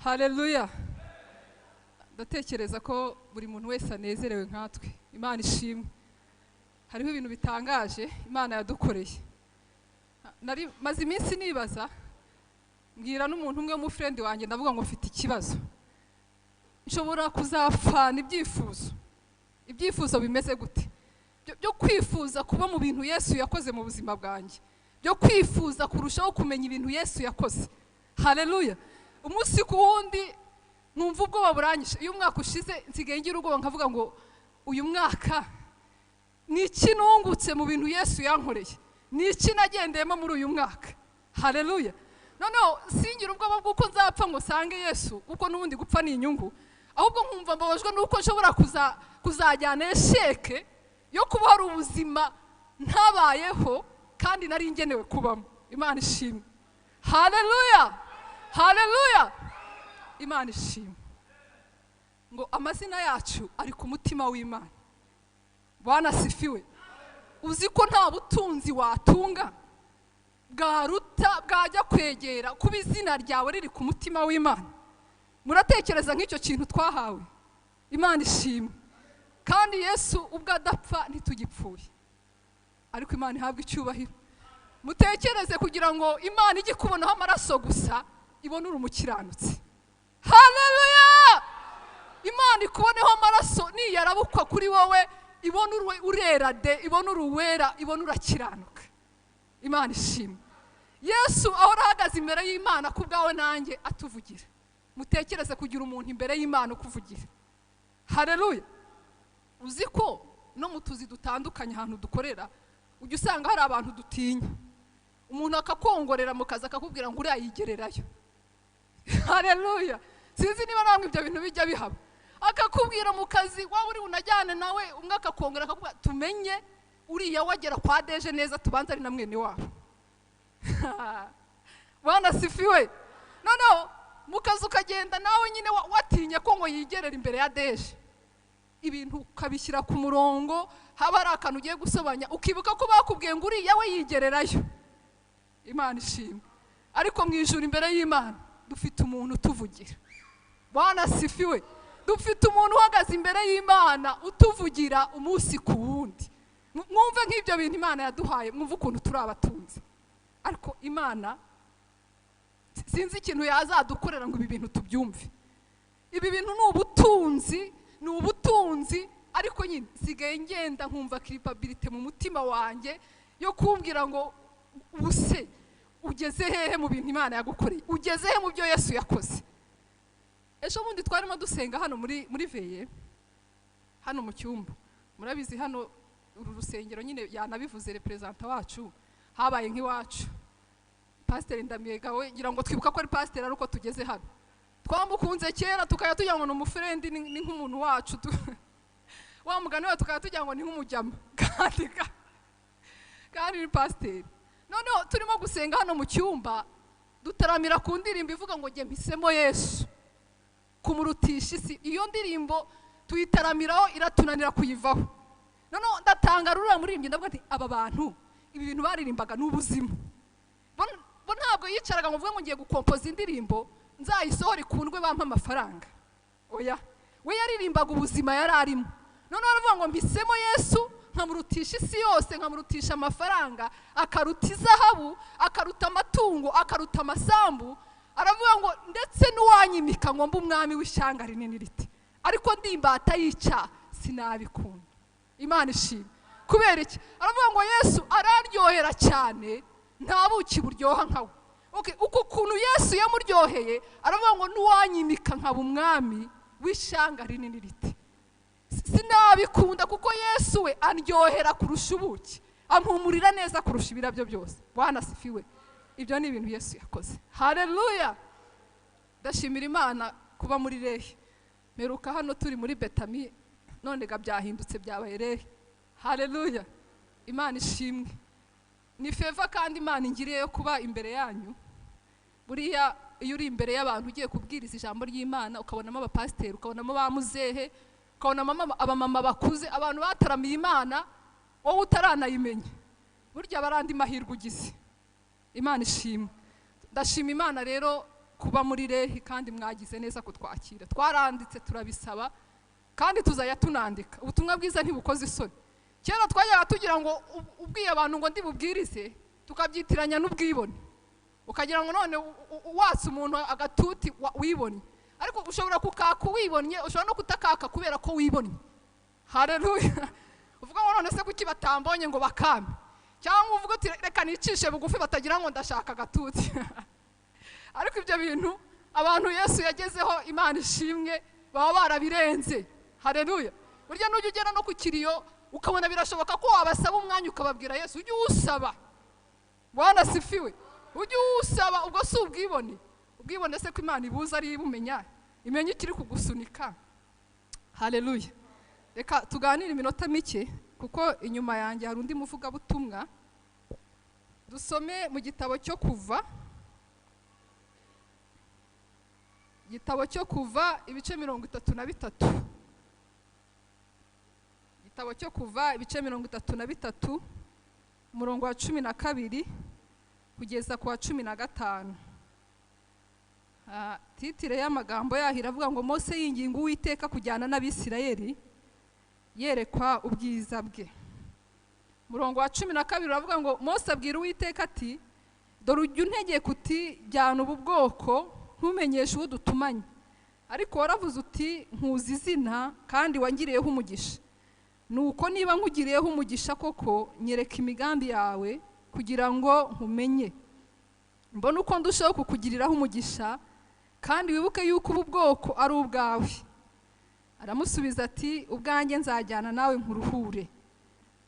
Haleluya. Ndatekereza ko buri muntu wese anezerewe nkatwe. Imana ishimwe. Hariho ibintu bitangaje Imana yadukoreye. Nari maze iminsi nibaza, mbwira n'umuntu umwe w'umufrendi wanjye, ndavuga ngo mfite ikibazo. Nshobora kuzapfana ibyifuzo. Ibyifuzo bimeze gute? Byo kwifuza kuba mu bintu Yesu yakoze mu buzima bwanjye. Byo kwifuza kurushaho kumenya ibintu Yesu yakoze. Haleluya. Umunsi ku wundi numva ubwoba buranyishe. Iyo umwaka ushize nsigaye ngira ubwoba nkavuga ngo uyu mwaka ni iki nungutse mu bintu Yesu yankoreye? Ni iki nagendeyemo muri uyu mwaka? Haleluya. Noneho singira ubwoba bw'uko nzapfa ngo sange Yesu, kuko n'ubundi gupfa ni inyungu. Ahubwo nkumva mbabajwe n'uko nshobora kuzajyana esheke yo kuba hari ubuzima ntabayeho kandi nari ngenewe kubamo. Imana ishimwe. Haleluya. Haleluya. Imana ishimwe. Ngo amazina yacu ari ku mutima w'Imana. Bwana sifiwe. Uzi ko nta butunzi watunga bwaruta bwajya kwegera kuba izina ryawe riri ku mutima w'Imana. Muratekereza nk'icyo kintu twahawe? Imana ishimwe. Kandi Yesu ubwo adapfa ntitugipfuye, ariko Imana ihabwa icyubahiro. Mutekereze kugira ngo Imana ijye kubonaho amaraso gusa, ibone uri umukiranutsi. Haleluya. Imana ikuboneho amaraso niyarabukwa kuri wowe, ibone urera de, ibone uruwera, ibone urakiranuka. Imana ishimwe. Yesu ahora ahagaze imbere y'Imana ku bwawe nanjye atuvugira. Mutekereze kugira umuntu imbere y'Imana ukuvugira. Haleluya. Uzi ko no mu tuzi dutandukanye ahantu dukorera ujya usanga hari abantu dutinya. Umuntu akakongorera mu kazi akakubwira ngo uriya yigererayo. Haleluya. Sinzi niba namwe ibyo bintu bijya bihaba. Akakubwira mu kazi waba uri unajyane nawe, umwe akakongora akakubwira tumenye uriya wagera kwa deje neza tubanza ari na mwene wabo. Bwana sifiwe. Noneho mu kazi ukagenda nawe nyine watinye ko ngo yigerera imbere ya deje. Ibintu ukabishyira ku murongo, haba hari akantu ugiye gusobanya ukibuka ko bakubwiye ngo uriya we yigererayo. Imana ishimwe. Ariko mu ijuru imbere y'Imana dufite umuntu utuvugira. Bwana sifiwe. Dufite umuntu uhagaze imbere y'Imana utuvugira umunsi ku wundi. Mwumve nk'ibyo bintu Imana yaduhaye, mwumve ukuntu turi abatunzi. Ariko Imana sinzi ikintu yazadukorera ngo ibi bintu tubyumve. Ibi bintu ni ubutunzi, ni ubutunzi. Ariko nyine nsigaye ngenda nkumva culpabilité mu mutima wanjye yo kumbwira ngo ubuse ugeze hehe mu bintu Imana yagukoreye, ugeze he mu byo Yesu yakoze. Ejo bundi twarimo dusenga hano muri veye hano mu cyumba. Murabizi hano uru rusengero nyine yanabivuze representa wacu, habaye nk'iwacu. Pastor Ndamiga we ngira ngo twibuka ko ari pastor ari uko tugeze hano. Twamukunze kera tukaya tujya ngo ni umufrendi, ni nk'umuntu wacu. Wa mugani we tukaya tujya ngo ni nk'umujyama. Kandi ni pastor. Noneho turimo gusenga hano mu cyumba dutaramira ku ndirimbo ivuga ngo jye mpisemo Yesu kumurutisha isi. Iyo ndirimbo tuyitaramiraho iratunanira kuyivaho. Noneho ndatanga ruriya muririmbyi ndavuga nti aba bantu ibi bintu baririmbaga ni ubuzima. Bo ntabwo yicaraga ngo mvuge ngo ngiye gukompoza indirimbo nzayisohora ikundwe bampa amafaranga. Oya, we yaririmbaga ubuzima yari arimo. Noneho aravuga ngo mpisemo Yesu nkamurutisha isi yose, nkamurutisha amafaranga, akaruta izahabu, akaruta amatungo, akaruta amasambu. Aravuga ngo ndetse n'uwanyimika ngo mbe umwami w'ishyanga rinini riti, ariko ndimbata yica sinabikunda. Imana ishimwe. Kubera iki? Aravuga ngo Yesu araryohera cyane, nta buki buryoha nkawe. Okay, uko kuntu Yesu yamuryoheye, aravuga ngo n'uwanyimika nkaba umwami w'ishyanga rinini riti sinabikunda, kuko Yesu we andyohera kurusha ubuki, ampumurira neza kurusha ibirabyo byose. Bwana sifiwe. Ibyo ni ibintu Yesu yakoze. Haleluya. Ndashimira Imana kuba muri Rehe. Meruka hano turi muri Betami, none ga byahindutse byabaye Rehe. Haleluya. Imana ishimwe. Ni favor kandi Imana ingiriye yo kuba imbere yanyu. Buriya iyo uri imbere y'abantu ugiye kubwiriza ijambo ry'Imana, ukabonamo abapasiteri, ukabonamo ba muzehe, ukabonamo abamama bakuze, abantu bataramiye Imana wowe utaranayimenya. Burya barandi mahirwe ugize. Imana ishimwe. Ndashima Imana rero kuba muri Rehi, kandi mwagize neza kutwakira. Twaranditse turabisaba kandi tuzajya tunandika. Ubutumwa bwiza ntibukoze isoni. Kera twajyaga tugira ngo ubwiye abantu ngo ndibubwirize, tukabyitiranya n'ubwibone, ukagira ngo none watse umuntu agatuti wibonye. Ariko ushobora kukaka wibonye, ushobora no kutakaka kubera ko wibonye. Haleluya. Uvuga ngo none se kuki batambonye ngo bakame, cyangwa uvuga uti reka nicishe bugufi batagira ngo ndashaka agatuti. Ariko ibyo bintu abantu Yesu yagezeho, Imana ishimwe, baba barabirenze. Haleluya. Burya nujya ugera no ku kiriyo ukabona birashoboka ko wabasaba umwanya ukababwira Yesu, ujye usaba. Bwana sifiwe. Ujye usaba, ubwo si ubwibone. Ubwibone se ko Imana ibuza ari ibumenya, imenye ikiri kugusunika. Haleluya. Reka tuganire iminota mike kuko inyuma yanjye hari undi muvugabutumwa. Dusome mu gitabo cyo Kuva, igitabo cyo Kuva ibice 33. Igitabo cyo Kuva ibice 33, umurongo wa 12 kugeza ku wa 15. Titire y'amagambo yaho iravuga ngo Mose yinginga Uwiteka kujyana n'Abisirayeli yerekwa ubwiza bwe. Umurongo wa 12 uravuga ngo Mose abwira Uwiteka ati dore ujya untegeka uti jyana ubu bwoko ntumenyeshe uwo dutumanye, ariko waravuze uti nkuzi izina kandi wangiriyeho umugisha. Nuko niba nkugiriyeho umugisha koko, nyereka imigambi yawe kugira ngo nkumenye, mbone uko ndushaho kukugiriraho umugisha, kandi wibuke yuko ubu bwoko ari ubwawe. Aramusubiza ati ubwanjye nzajyana nawe nkuruhure.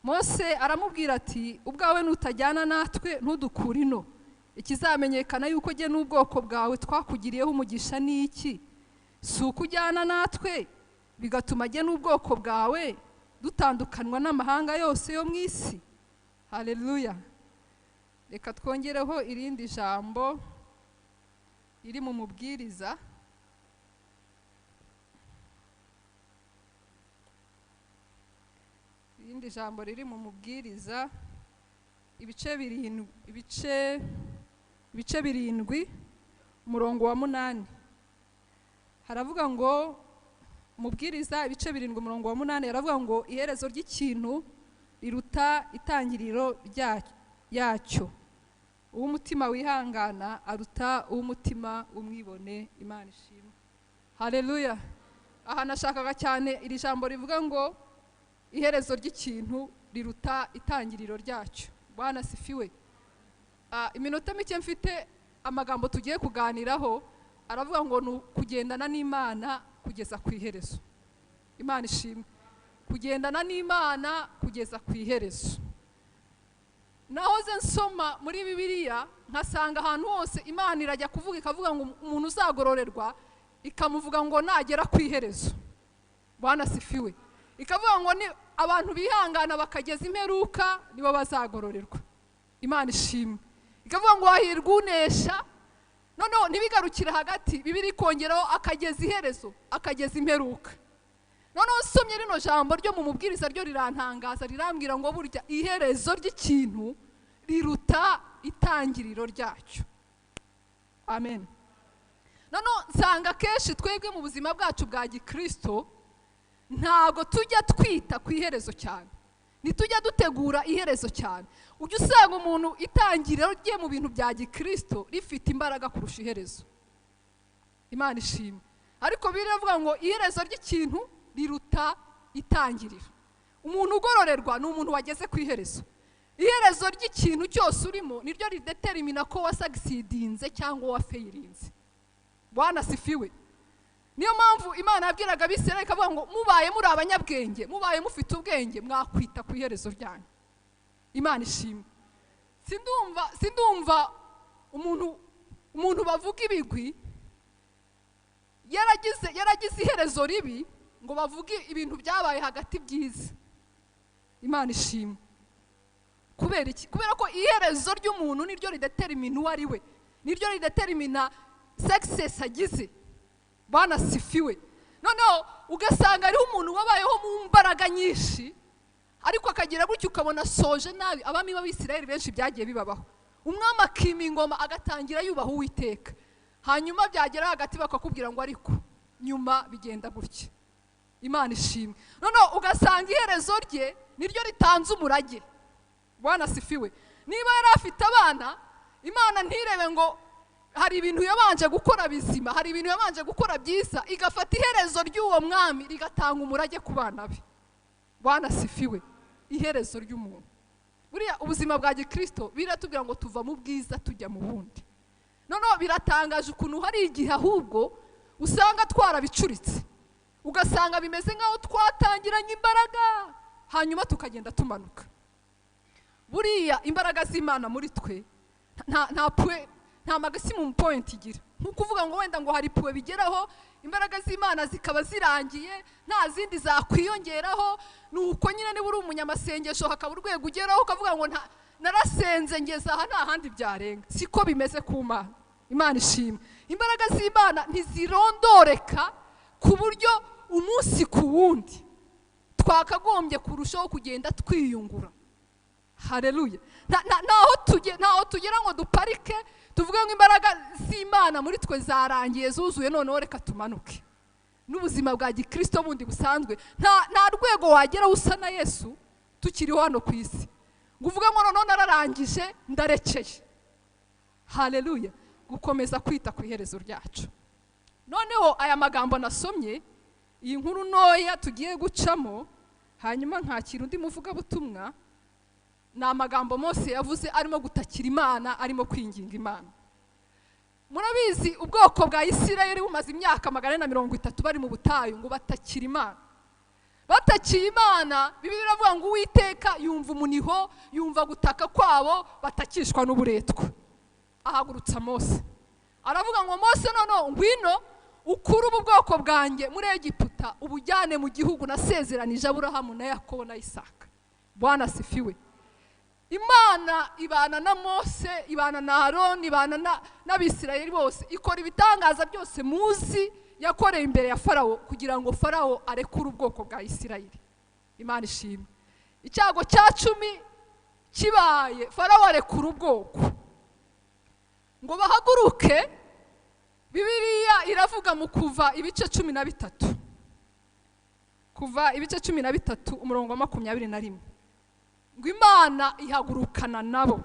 Mose aramubwira ati ubwawe nutajyana natwe ntudukure ino, ikizamenyekana yuko jye n'ubwoko bwawe twakugiriyeho umugisha ni iki? Si uko ujyana natwe bigatuma jye n'ubwoko bwawe dutandukanwa n'amahanga yose yo mu isi. Haleluya. Reka twongereho irindi jambo riri mu Mubwiriza. Irindi jambo riri mu Mubwiriza ibice 7 umurongo wa 8. Haravuga ngo Mubwiriza ibice 7 umurongo wa 8 haravuga ngo iherezo ry'ikintu riruta itangiriro yacyo. Uw'umutima wihangana aruta uw'umutima umwibone. Imana ishimwe. Haleluya. Aha nashakaga cyane iri jambo rivuga ngo iherezo ry'ikintu riruta itangiriro ryacyo. Bwana sifiwe. Iminota mike mfite, amagambo tugiye kuganiraho aravuga ngo ni kugendana n'Imana kugeza ku iherezo. Imana ishimwe. Kugendana n'Imana kugeza ku iherezo. Nahoze nsoma muri Bibiliya nkasanga ahantu hose Imana irajya kuvuga ikavuga ngo umuntu uzagororerwa, ikamuvuga ngo nagera ku iherezo. Bwana sifiwe. Ikavuga ngo ni abantu bihangana bakageza imperuka nibo bazagororerwa. Imana ishimwe. Ikavuga ngo hahirwa unesha, noneho ntibigarukire hagati, Bibiliya ikongeraho akageza iherezo, akageza imperuka. Noneho nsomye rino jambo ryo mu Mubwiriza ryo rirantangaza, rirambwira ngo burya iherezo ry'ikintu riruta itangiriro ryacyo. Amen. Noneho nsanga kenshi twebwe mu buzima bwacu bwa gikristo ntago tujya twita ku iherezo cyane, ntitujya dutegura iherezo cyane. Ujya usanga umuntu itangiriro rye mu bintu bya gikristo rifite imbaraga kurusha iherezo. Imana ishimwe. Ariko biravuga ngo iherezo ry'ikintu riruta itangiriro. Umuntu ugororerwa ni umuntu wageze ku iherezo. Iherezo ry'ikintu cyose urimo niryo ridetermina ko wasagisidinze cyangwa wafeirinze. Bwana sifiwe. Niyo mpamvu Imana yabwiraga Abisirayeli ikavuga ngo mubaye muri abanyabwenge, mubaye mufite ubwenge, mwakwita ku iherezo ryanyu. Imana ishimwe. Sindumva umuntu bavuga ibigwi yaragize iherezo ribi ngo bavuge ibintu byabaye hagati byiza. Imana ishimwe. Kubera iki? Kubera ko iherezo ry'umuntu niryo ridetermina uwo ari we, niryo ridetermina success agize. Bwana sifiwe. Noneho ugasanga ariho umuntu wabayeho mu mbaraga nyinshi, ariko akagira gutyo ukabona soje nabi. Abami b'Abisirayeli benshi byagiye bibabaho. Umwami akima ingoma agatangira yubaha Uwiteka, Hanyuma byagera hagati bakakubwira ngo ariko nyuma bigenda gutya. Imana ishimwe. Noneho ugasanga iherezo rye niryo ritanze umurage. Bwana sifiwe. Niba yari afite abana, Imana ntirebe ngo hari ibintu yabanje gukora bizima, hari ibintu yabanje gukora byiza, igafata iherezo ry'uwo mwami rigatanga umurage ku bana be. Bwana sifiwe. Iherezo ry'umuntu. Buriya ubuzima bwa gikristo biratubwira ngo tuva mu bwiza tujya mu bundi. Noneho biratangaje ukuntu hari igihe ahubwo usanga twarabicuritse, ugasanga bimeze nk'aho twatangiranye imbaraga, hanyuma tukagenda tumanuka. Buriya imbaraga z'Imana muri twe nta maximum point igira. Nkuko uvuga ngo wenda ngo hari puwe bigeraho, imbaraga z'Imana zikaba zirangiye, nta zindi zakwiyongeraho. Nuko nyine niba uri umunyamasengesho hakaba urwego ugeraho ukavuga ngo narasenze ngeze aha, nta handi byarenga. Siko bimeze ku Mana. Imana ishimwe. Imbaraga z'Imana ntizirondoreka ku buryo umunsi ku wundi twakagombye kurushaho kugenda twiyungura. Haleluya. Ntaho tugera ngo duparike tuvuge ngo imbaraga z'Imana muri twe zarangiye zuzuye, noneho reka tumanuke. N'ubuzima bwa gikristo bundi busanzwe nta rwego wagera usa na Yesu tukiriho hano ku isi ngo uvuge ngo noneho nararangije ndarekeye. Haleluya. Gukomeza kwita ku iherezo ryacu. Noneho aya magambo nasomye, iyi nkuru ntoya tugiye gucamo, hanyuma nkakira undi muvugabutumwa, ni amagambo Mose yavuze arimo gutakira Imana, arimo kwinginga Imana. Murabizi ubwoko bwa Isirayeli bumaze imyaka 430 bari mu butayu ngo batakira Imana. Batakiye Imana, Bibiliya iravuga ngo Uwiteka yumva umuniho, yumva gutaka kwabo, batakishwa n'uburetwa. Ahagurutsa Mose. Aravuga ngo Mose noneho ngwino ukure ubu bwoko bwanjye muri Egiputa ubujyane mu gihugu nasezeranije Aburahamu na Yakobo na Isaka. Bwana sifiwe. Imana ibana na Mose, ibana na Aroni, ibana n'Abisirayeli bose, ikora ibitangaza byose muzi yakoreye imbere ya Farawo kugira ngo Farawo arekure ubwoko bwa Isirayeli. Imana ishimwe. Icyago cya 10 kibaye, Farawo arekura ubwoko ngo bahaguruke. Bibiliya iravuga mu Kuva ibice 13, Kuva ibice 13 umurongo wa 21, ngo Imana ihagurukana nabo.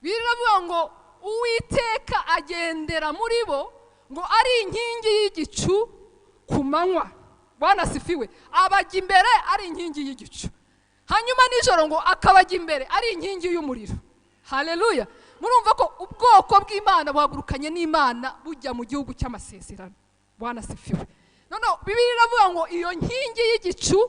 Biravuga ngo Uwiteka agendera muri bo ngo ari inkingi y'igicu ku manywa. Bwana sifiwe. Abajya imbere ari inkingi y'igicu, hanyuma nijoro ngo akabajya imbere ari inkingi y'umuriro. Haleluya. Murumva ko ubwoko bw'Imana buhagurukanye n'Imana bujya mu gihugu cy'amasezerano. Bwana sifiwe. Noneho Bibiliya iravuga ngo iyo nkingi y'igicu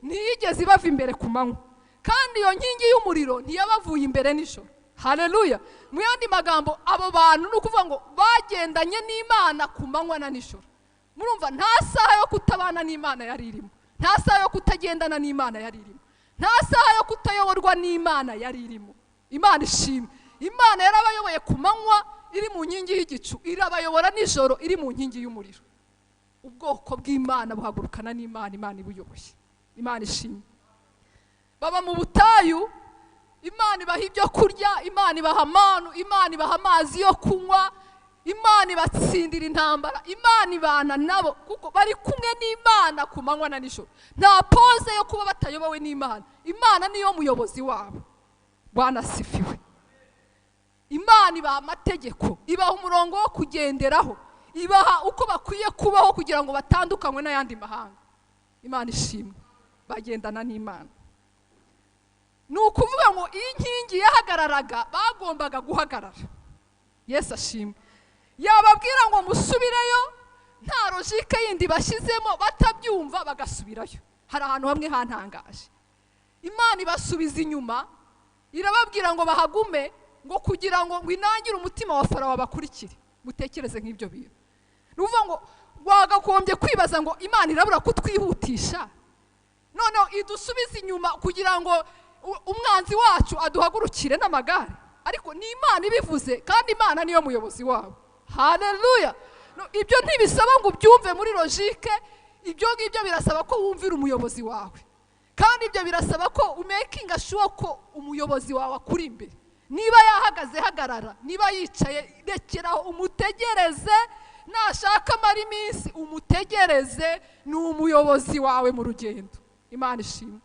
ntiyigeze ibava imbere ku manywa, kandi iyo nkingi y'umuriro ntiyabavuye imbere nijoro. Haleluya. Mu yandi magambo, abo bantu ni ukuvuga ngo bagendanye n'Imana ku manywa na nijoro. Murumva nta saha yo kutabana n'Imana yari irimo, nta saha yo kutagendana n'Imana yari irimo, nta saha yo kutayoborwa n'Imana yari irimo. Imana ishimwe. Imana yarabayoboye ku manywa iri mu nkingi y'igicu, irabayobora nijoro iri mu nkingi y'umuriro. Ubwoko bw'Imana buhagurukana n'Imana, Imana ibuyoboye. Imana ishimwe. Baba mu butayu, Imana ibaha ibyo kurya, Imana ibaha amanu, Imana ibaha amazi yo kunywa, Imana ibatsindira intambara, Imana ibana nabo kuko bari kumwe n'Imana ku manywa na nijoro. Nta pose yo kuba batayobowe n'Imana. Imana niyo muyobozi wabo. Bwana sifiwe. Imana ibaha amategeko, ibaha umurongo wo kugenderaho, ibaha uko bakwiye kubaho kugira ngo batandukanywe n'ayandi mahanga. Imana ishimwe. Bagendana n'Imana. Ni ukuvuga ngo iyi nkingi yahagararaga bagombaga guhagarara. Yesu ashimwe. Yababwira ngo musubireyo, nta logique yindi bashyizemo, batabyumva bagasubirayo. Hari ahantu hamwe hantangaje. Imana ibasubiza inyuma, irababwira ngo bahagume, ngo kugira ngo inangire umutima wa Farawo bakurikire. Mutekereze nk'ibyo bintu. Ni ukuvuga ngo wagakombye kwibaza ngo Imana irabura kutwihutisha, noneho idusubize inyuma kugira ngo umwanzi wacu aduhagurukire n'amagare. Ariko ni Imana ibivuze, kandi Imana niyo muyobozi wabo. Haleluya. Ibyo ntibisaba ngo ubyumve muri logique, ibyo ngibyo birasaba ko wumvira umuyobozi wawe, kandi ibyo birasaba ko umakinga sure ko umuyobozi wawe akuri imbere. Niba yahagaze hagarara, niba yicaye rekeraho umutegereze, nashaka amara iminsi umutegereze, ni umuyobozi wawe mu rugendo. Imana ishimwe.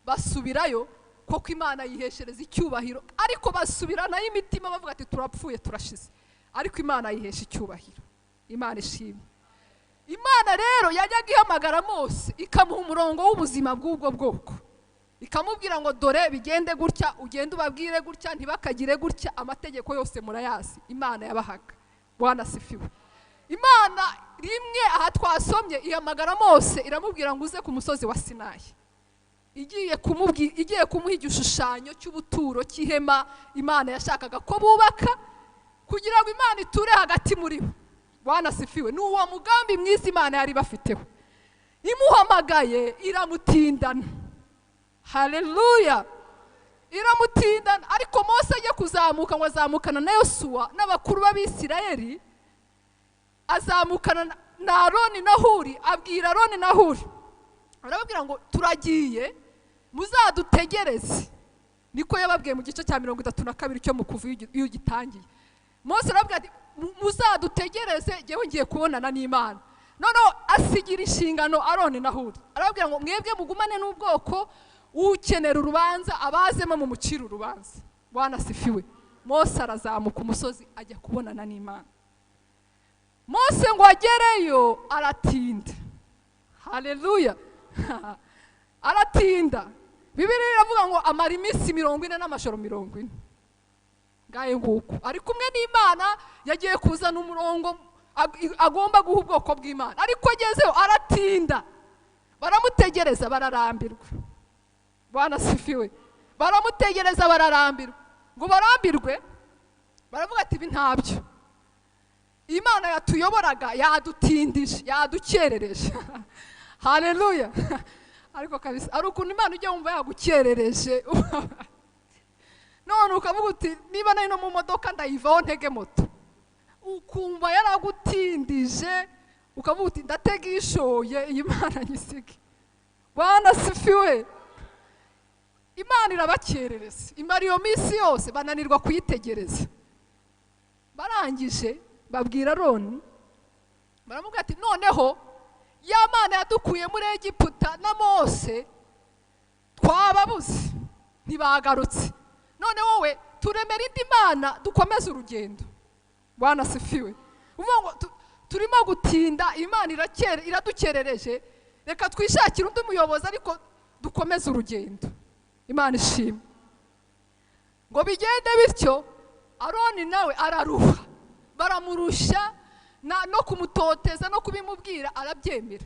Basubirayo koko Imana yiheshereza icyubahiro, ariko basubiranayo imitima bavuga ati turapfuye turashize, ariko Imana yihesha icyubahiro. Imana ishimwe. Imana rero yajyaga ihamagara Mose ikamuha umurongo w'ubuzima bw'ubwo bwoko, ikamubwira ngo dore bigende gutya, ugende ubabwire gutya, ntibakagire gutya, amategeko yose murayazi Imana yabahaga. Bwana sifiwe. Imana rimwe aha twasomye ihamagara Mose iramubwira ngo uze ku musozi wa Sinayi, igiye kumuha igishushanyo cy'ubuturo cy'ihema Imana yashakaga ko bubaka kugira ngo Imana iture hagati muri bo. Bwana sifiwe. Ni uwo mugambi mwiza Imana yari bafiteho. Imuhamagaye iramutindana. Haleluya. Iramutindana, ariko Mose ajya kuzamuka ngo azamukana na Yosuwa n'abakuru b'Abisirayeli, azamukana na Aroni na Huri, abwira Aroni na Huri arababwira ngo turagiye muzadutegereze. Niko yababwiye mu gice cya 32 cyo mu Kuva iyo gitangiye. Mose arababwira ati muzadutegereze, jyewe ngiye kubonana n'Imana. Noneho asigira inshingano Aroni na Huri, arababwira ngo mwebwe mugumane n'ubwoko, ukenera urubanza abazemo mu mucira urubanza. Bwana sifiwe. Mose arazamuka umusozi ajya kubonana n'Imana. Mose ngo agereyo aratinda. Haleluya. Aratinda. Bibiliya iravuga ngo amara iminsi 40 n'amajoro 40. Ngaye nguko ari kumwe n'Imana, yagiye kuzana umurongo agomba guha ubwoko bw'Imana, ariko agezeyo aratinda. Baramutegereza bararambirwa. Bwana sifiwe. Baramutegereza bararambirwa. Ngo barambirwe baravuga ati ibi ntabyo, Imana yatuyoboraga yadutindije, yadukerereje. Haleluya. Ariko kabisa ari ukuntu Imana ujya wumva yagukerereje, none ukavuga uti niba nari no mu modoka ndayivaho ntege moto, ukumva yaragutindije, ukavuga uti ndatega ishoye iyi Mana nyisige. Bwana sifiwe. Imana irabakerereza, imara iyo minsi yose bananirwa kuyitegereza. Barangije babwira Aroni, baramubwira ati noneho ya Mana yadukuye muri Egiputa na Mose twababuze ntibagarutse, none wowe turemera indi Mana dukomeze urugendo. Bwana sifiwe. Uvuga ngo turimo gutinda, Imana iradukerereje, reka twishakire undi muyobozi ariko dukomeze urugendo. Imana ishimwe. Ngo bigende bityo, Aroni nawe araruha, baramurusha no kumutoteza no kubimubwira arabyemera.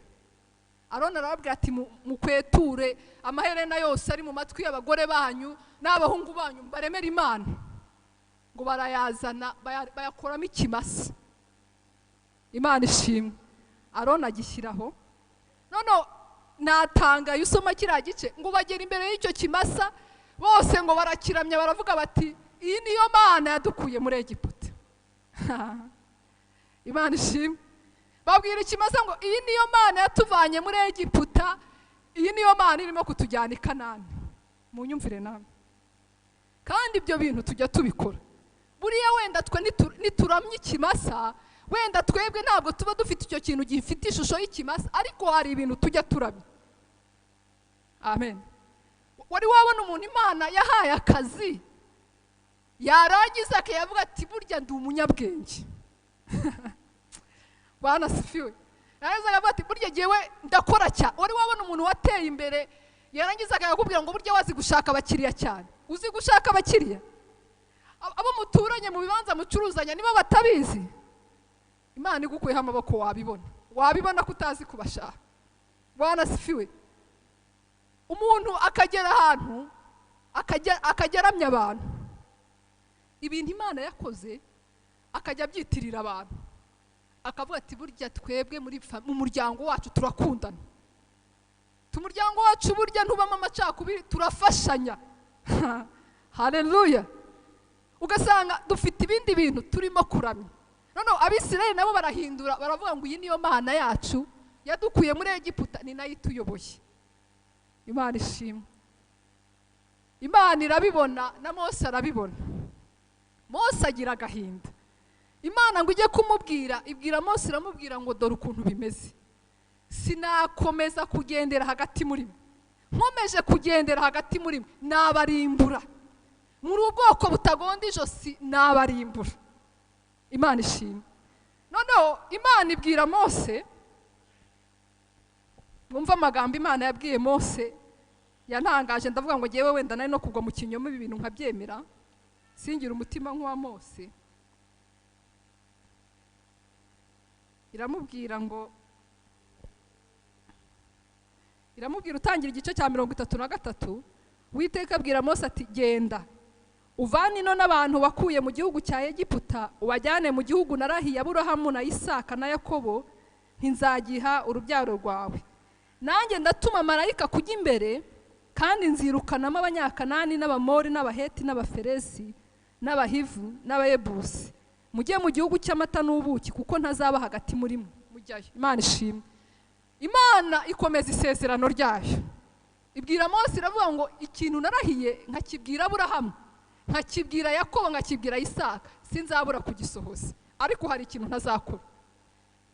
Aroni arababwira ati mukweture amaherena yose ari mu matwi y'abagore banyu n'abahungu banyu, baremera Imana. Ngo barayazana bayakoramo ikimasa. Imana ishimwe. Aroni agishyiraho. None natangaye usoma kiriya gice ngo bagera imbere y'icyo kimasa bose ngo barakiramya, baravuga bati iyi niyo Mana yadukuye muri Egiputa. Imana ishimwe. Babwira ikimasa ngo iyi niyo Mana yatuvanye muri Egiputa, iyi niyo Mana irimo kutujyana i Kanani. Munyumvire namwe. Kandi ibyo bintu tujya tubikora. Buriya wenda twe nituramye ikimasa, wenda twebwe ntabwo tuba dufite icyo kintu gifite ishusho y'ikimasa, ariko hari ibintu tujya turamya. Amen. Wari wabona umuntu Imana yahaye akazi, yarangiza akayavuga ati burya ndi umunyabwenge. Bwana sifiwe. Yarangiza akavuga ati burya jyewe ndakora cyane. Wari wabona umuntu wateye imbere, yarangiza akakubwira ngo burya wazi gushaka abakiriya cyane. Uzi gushaka abakiriya? Abo muturanye mu bibanza mucuruzanya nibo batabizi. Imana igukuyeho amaboko wabibona. Wabibona ko utazi kubashaka. Bwana sifiwe. Umuntu akagera ahantu akageramya abantu, ibintu Imana yakoze akajya abyitirira abantu, akavuga ati burya twebwe mu muryango wacu turakundana, umuryango wacu burya ntubamo amacakubiri, turafashanya. Haleluya. Ugasanga dufite ibindi bintu turimo kuramya. Noneho Abisirayeli nabo barahindura, baravuga ngo iyi niyo Mana yacu yadukuye muri Egiputa, ni nayo ituyoboye. Imana ishimwe. Imana irabibona na Mose arabibona. Mose agira agahinda. Imana ngo ijye kumubwira, ibwira Mose iramubwira ngo dore ukuntu bimeze, sinakomeza kugendera hagati muri mwe, nkomeje kugendera hagati muri mwe nabarimbura, muri ubwoko butagonda ijosi nabarimbura. Imana ishimwe. Noneho Imana ibwira Mose, mwumva amagambo Imana yabwiye Mose yantangaje, ndavuga ngo ngewe wenda nari no kugwa mu kinyoma ibi bintu nkabyemera, singira umutima nk'uwa Mose. Iramubwira ngo, iramubwira utangira igice cya 33, Uwiteka abwira Mose ati genda uvane ino n'abantu wakuye mu gihugu cya Egiputa ubajyane mu gihugu narahiye Aburahamu na Isaka na Yakobo, ntinzagiha urubyaro rwawe. Nanjye ndatuma marayika kujya imbere, kandi nzirukanamo Abanyakanani n'Abamori n'Abaheti n'Abaferesi n'Abahivu n'Abayebusi, mujye mu gihugu cy'amata n'ubuki, kuko ntazaba hagati muri mwe. Mujyayo. Imana ishimwe. Imana ikomeza isezerano ryayo, ibwira Mose iravuga ngo ikintu narahiye nkakibwira Aburahamu, nkakibwira Yakobo, nkakibwira Isaka, sinzabura kugisohoza, ariko hari ikintu ntazakora.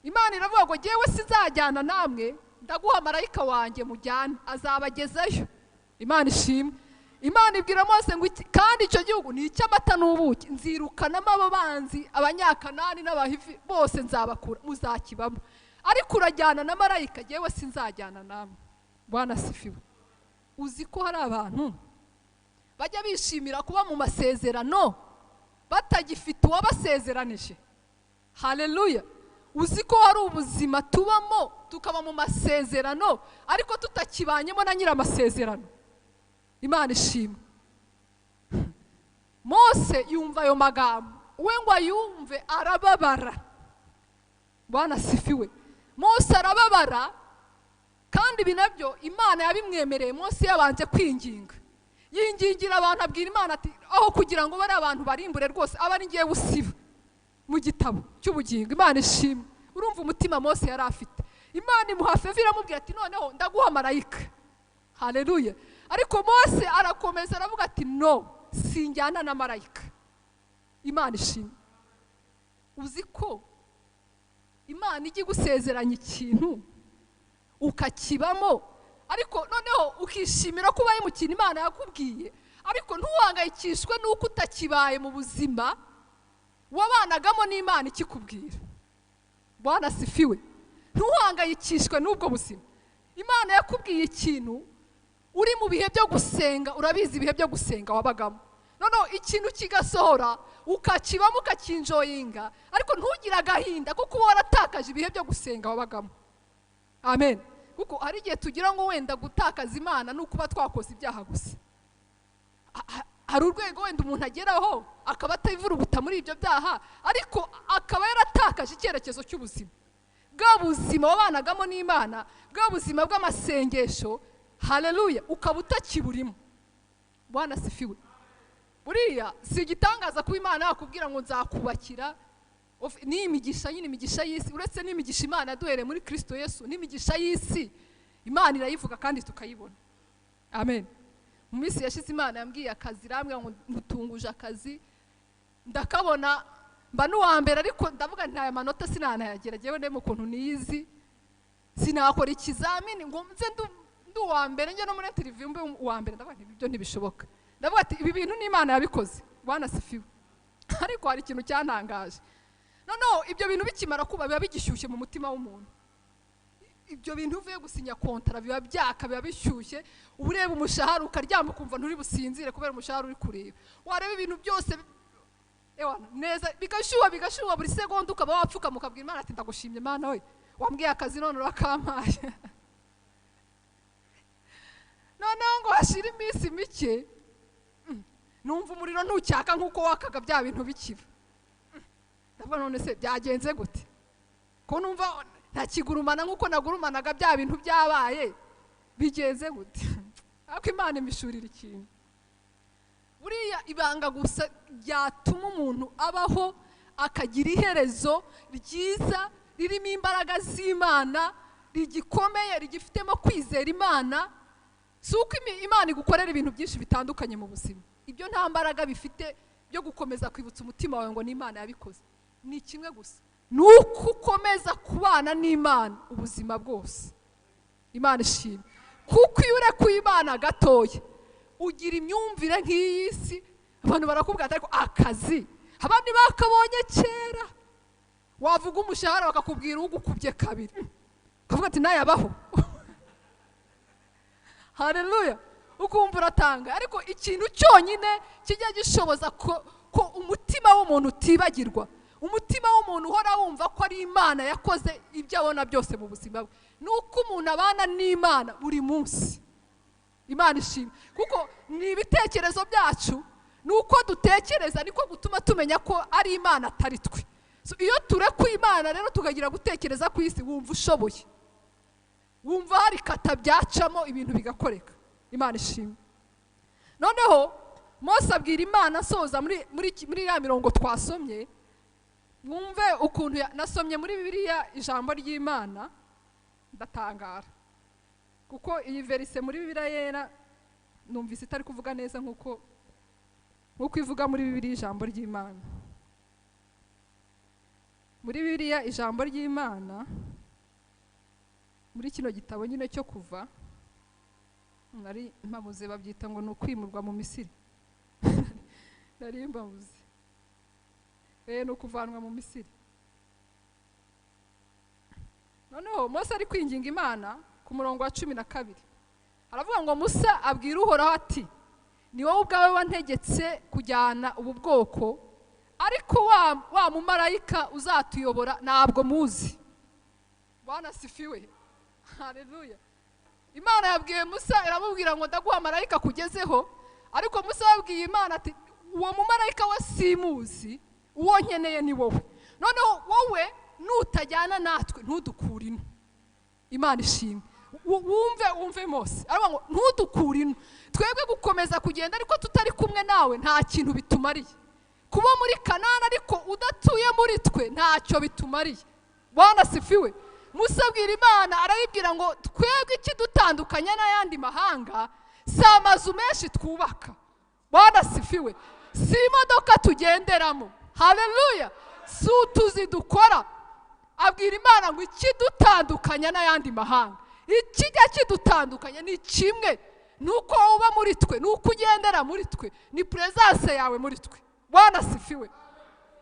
Imana iravuga ngo jyewe sinzajyana namwe, ndaguha marayika wanjye mujyane, azabagezayo. Imana ishimwe. Imana ibwira Mose ngo kandi icyo gihugu ni icy'amata n'ubuki, nzirukanamo abo banzi Abanyakanani n'Abahivi bose nzabakura, muzakibamo, ariko urajyana na marayika, jyewe sinzajyana namwe. Bwana sifiwe. Uzi ko hari abantu bajya bishimira kuba mu masezerano batagifite uwabasezeranije. Haleluya. Uzi ko hari ubuzima tubamo tukaba mu masezerano ariko tutakibanyemo na nyiramasezerano. Imana ishimwe. Mose yumva ayo magambo, we ngo ayumve arababara. Bwana sifiwe. Mose arababara, kandi ibi nabyo Imana yabimwemereye. Mose yabanje kwinginga, yingingira abantu, abwira Imana ati aho kugira ngo bari abantu barimbure rwose, aba ari ngiye gusiba mu gitabo cy'ubugingo. Imana ishimwe. Urumva umutima Mose yari afite. Imana imuha favor, iramubwira ati noneho ndaguha marayika. Haleluya. Ariko Mose arakomeza aravuga ati no, sinjyana na marayika. Imana ishimwe. Uzi ko Imana ijya igusezeranya ikintu ukakibamo, ariko noneho ukishimira ko ubaye mu kintu Imana yakubwiye, ariko ntuhangayikishwe n'uko utakibaye mu buzima wabanagamo n'Imana ikikubwira. Bwana sifiwe. Ntuhangayikishwe n'ubwo buzima. Imana yakubwiye ikintu uri mu bihe byo gusenga, urabizi ibihe byo gusenga wabagamo, noneho ikintu kigasohora ukakibamo ukakinjoyinga, ariko ntugire agahinda kuko uba waratakaje ibihe byo gusenga wabagamo. Amen. Kuko hari igihe tugira ngo wenda gutakaza Imana ni ukuba twakoze ibyaha gusa. Hari urwego wenda umuntu ageraho akaba atayivuruguta muri ibyo byaha, ariko akaba yaratakaje icyerekezo cy'ubuzima, bwa buzima wabanagamo n'Imana, bwa buzima bw'amasengesho. Haleluya. Ukaba utakiburimo. Bwana sifiwe. Buriya si igitangaza kuba Imana yakubwira ngo nzakubakira n'imigisha nyine, imigisha y'isi, uretse n'imigisha Imana yaduhereye muri Kristo Yesu, n'imigisha y'isi Imana irayivuga kandi tukayibona. Amen. Mu minsi yashize Imana yambwiye akazi, irambwira ngo ngutunguje akazi, ndakabona mba n'uwa mbere, ariko ndavuga nti aya manota sinanayagera, jyewe ndemo ukuntu niyizi, sinakora ikizamini ngo nze ndi uwa mbere, njye no muri interview mbe uwa mbere. Ndavuga nti ibyo ntibishoboka. Ndavuga ati ibi bintu n'Imana yabikoze. Bwana sifiwe. Ariko hari ikintu cyantangaje. Noneho ibyo bintu bikimara kuba biba bigishyushye mu mutima w'umuntu. Ibyo bintu uvuye gusinya kontara biba byaka, biba bishyushye, ureba umushahara ukaryama ukumva nturi businzire kubera umushahara uri kureba. Wareba ibintu byose ewa neza bigashyuha, bigashyuha buri segonda ukaba wapfuka mukabwira Imana ati ndagushimye Imana we, wambwiye akazi none urakampaye. Noneho ngo hashire iminsi mike, numva umuriro ntucyaka nk'uko wakaga bya bintu bikiba. Ndavuga none se byagenze gute? Ko numva ntakigurumana nk'uko nagurumanaga bya bintu byabaye, bigenze gute? Ariko Imana imishurira ikintu. Buriya ibanga gusa ryatuma umuntu abaho akagira iherezo ryiza ririmo imbaraga z'Imana, rigikomeye, rigifitemo kwizera Imana, Si uko Imana igukorera ibintu byinshi bitandukanye mu buzima, ibyo nta mbaraga bifite byo gukomeza kwibutsa umutima wawe ngo ni Imana yabikoze. Ni kimwe gusa, ni uko ukomeza kubana n'Imana ubuzima bwose. Imana ishimwe. Kuko iyo urekuye Imana gatoya ugira imyumvire nk'iyi si. Abantu barakubwira ariko akazi abandi bakabonye kera, wavuga umushahara bakakubwira ugukubye kabiri, ukavuga ati nayabaho. Haleluya. Ukumva uratanga. Ariko ikintu cyonyine kijya gishoboza ko umutima w'umuntu utibagirwa, umutima w'umuntu uhora wumva ko ari Imana yakoze ibyo abona byose mu buzima bwe, ni uko umuntu abana n'Imana buri munsi. Imana ishimwe. Kuko ni ibitekerezo byacu, ni uko dutekereza, niko gutuma tumenya ko ari Imana atari twe. Iyo turekuye Imana rero tukagira gutekereza ku isi, wumva ushoboye, wumva hari kata byacamo ibintu bigakoreka. Imana ishimwe. Noneho Mose abwira Imana, asoza muri ya mirongo twasomye, mwumve ukuntu nasomye muri Bibiliya ijambo ry'Imana ndatangara, kuko iyi verise muri Bibiliya yera numvise itari kuvuga neza nkuko ivuga muri Bibiliya ijambo ry'Imana. Muri Bibiliya ijambo ry'Imana muri kino gitabo nyine cyo kuva, nari mpabuze, babyita ngo ni ukwimurwa mu Misiri. Nari mbabuze, ni ukuvanwa mu Misiri. Noneho Mose ari kwinginga Imana ku murongo wa 12, aravuga ngo Musa abwira Uhoraho ati ni wowe ubwawe wantegetse kujyana ubu bwoko, ariko wa mumarayika uzatuyobora ntabwo muzi. Bwana sifiwe. Haleluya. Imana yabwiye Musa, iramubwira ngo ndaguha marayika kugezeho, ariko Musa yabwiye Imana ati uwo mumarayika we simuzi, uwo nkeneye ni wowe. Noneho wowe nutajyana natwe ntudukure ino. Imana ishimwe. Wumve Mose aravuga ngo ntudukure ino, twebwe gukomeza kugenda ariko tutari kumwe nawe nta kintu bitumariye. Kuba muri Kanani ariko udatuye muri twe ntacyo bitumariye. Bwana sifiwe. Musa abwira Imana, arayibwira ngo twebwe ikidutandukanya n'ayandi mahanga si amazu menshi twubaka. Bwana sifiwe. Si imodoka tugenderamo. Haleluya. Si utuzi dukora. Abwira Imana ngo ikidutandukanya n'ayandi mahanga, ikijya kidutandukanya ni kimwe, ni uko uba muri twe, ni uko ugendera muri twe, ni presence yawe muri twe. Bwana sifiwe.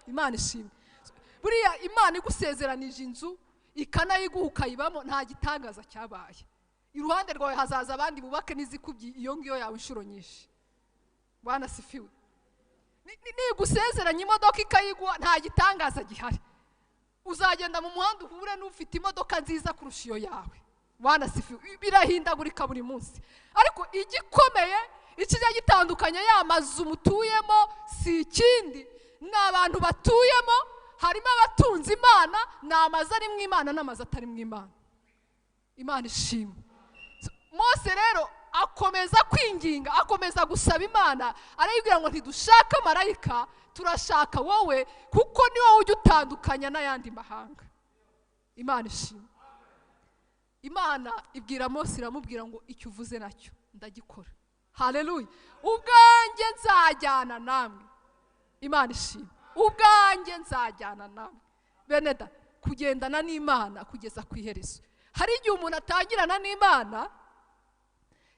Imana ishimwe. Buriya Imana igusezeranije inzu ikanayiguha ukayibamo, nta gitangaza cyabaye. Iruhande rwawe hazaza abandi bubake n'izikubye iyo ngiyo yawe inshuro nyinshi. Bwana sifiwe. Nigusezeranya imodoka ikayiguha, nta gitangaza gihari. Uzagenda mu muhanda uhure n'ufite imodoka nziza kurusha iyo yawe. Bwana sifiwe. Birahindagurika buri munsi. Ariko igikomeye, ikijya gitandukanya ya mazu mutuyemo si ikindi, ni abantu batuyemo. Harimo abatunze Imana, ni amazu ari mu Imana n'amazu atari mu Imana. Imana ishimwe. Mose rero akomeza kwinginga, akomeza gusaba Imana, arayibwira ngo ntidushaka marayika, turashaka wowe, kuko ni wowe ujya utandukanya n'ayandi mahanga. Imana ishimwe. Imana ibwira Mose, iramubwira ngo icyo uvuze nacyo ndagikora. Haleluya. Ubwanjye nzajyana namwe. Imana ishimwe. Ubwanjye nzajyana namwe. Beneda, kugendana n'Imana kugeza ku iherezo. Hari igihe umuntu atangirana n'Imana,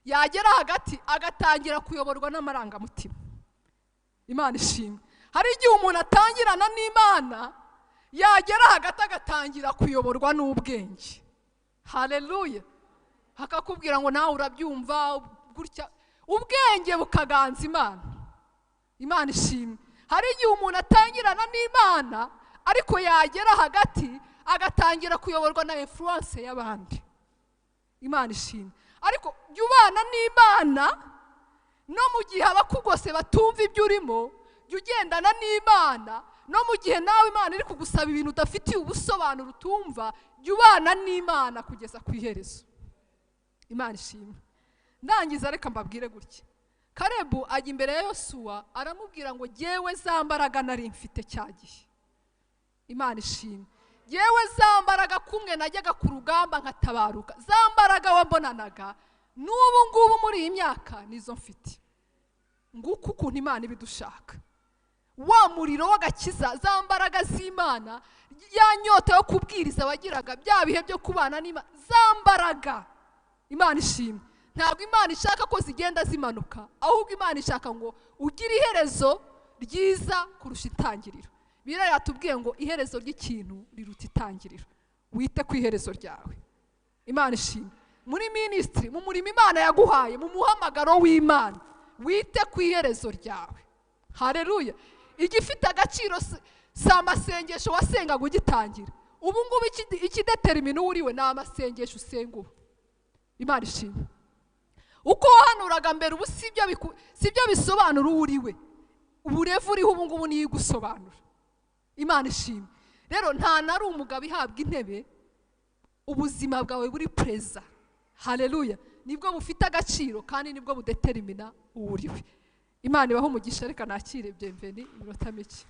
yagera hagati agatangira kuyoborwa n'amarangamutima. Imana ishimwe. Hari igihe umuntu atangirana n'Imana, yagera hagati agatangira kuyoborwa n'ubwenge. Haleluya. Hakakubwira ngo nawe urabyumva gutya, ubwenge bukaganza Imana. Imana ishimwe. Hari igihe umuntu atangirana n'Imana, ariko yagera hagati agatangira kuyoborwa na influence y'abandi. Imana ishimwe. Ariko jya ubana n'Imana no mu gihe abakugose batumva ibyo urimo, jya ugendana n'Imana no mu gihe nawe Imana iri kugusaba ibintu udafitiye ubusobanuro utumva, jya ubana n'Imana kugeza ku iherezo. Imana ishimwe. Ndangiza reka mbabwire gutya. Kalebu ajya imbere ya Yosuwa aramubwira ngo jyewe za mbaraga nari mfite cya gihe. Imana ishimwe. Jyewe za mbaraga kumwe najyaga ku rugamba nkatabaruka, za mbaraga wambonanaga N'ubu ngubu muri iyi myaka nizo mfite. Nguko ukuntu Imana ibidushaka. Wa muriro w'agakiza, za mbaraga z'Imana, ya nyota yo kubwiriza wagiraga, bya bihe byo kubana n'Imana, za mbaraga Imana ishimwe. Ntabwo Imana ishaka ko zigenda zimanuka, ahubwo Imana ishaka ngo ugire iherezo ryiza kurusha itangiriro. Bibiliya yatubwiye ngo iherezo ry'ikintu riruta itangiriro. Wite ku iherezo ryawe. Imana ishimwe. Muri ministry, mu murimo Imana yaguhaye, mu muhamagaro w'Imana, wite ku iherezo ryawe. Haleluya. Igifite agaciro si amasengesho wasengaga ugitangira. Ubu ngubu ikidetermina uwo uriwe ni amasengesho usenga ubu. Imana ishimwe. Uko wahanuraga mbere ubu sibyo bisobanura uwo uriwe. Uburevu uriho ubu ngubu niyo igusobanura. Imana ishimwe. Rero nta nari umugabo ihabwa intebe, ubuzima bwawe buri preza. Haleluya. Nibwo bufite agaciro kandi nibwo budetermina uwo uriwe. Imana ibahe umugisha. Reka nakire Bienvenue iminota mike.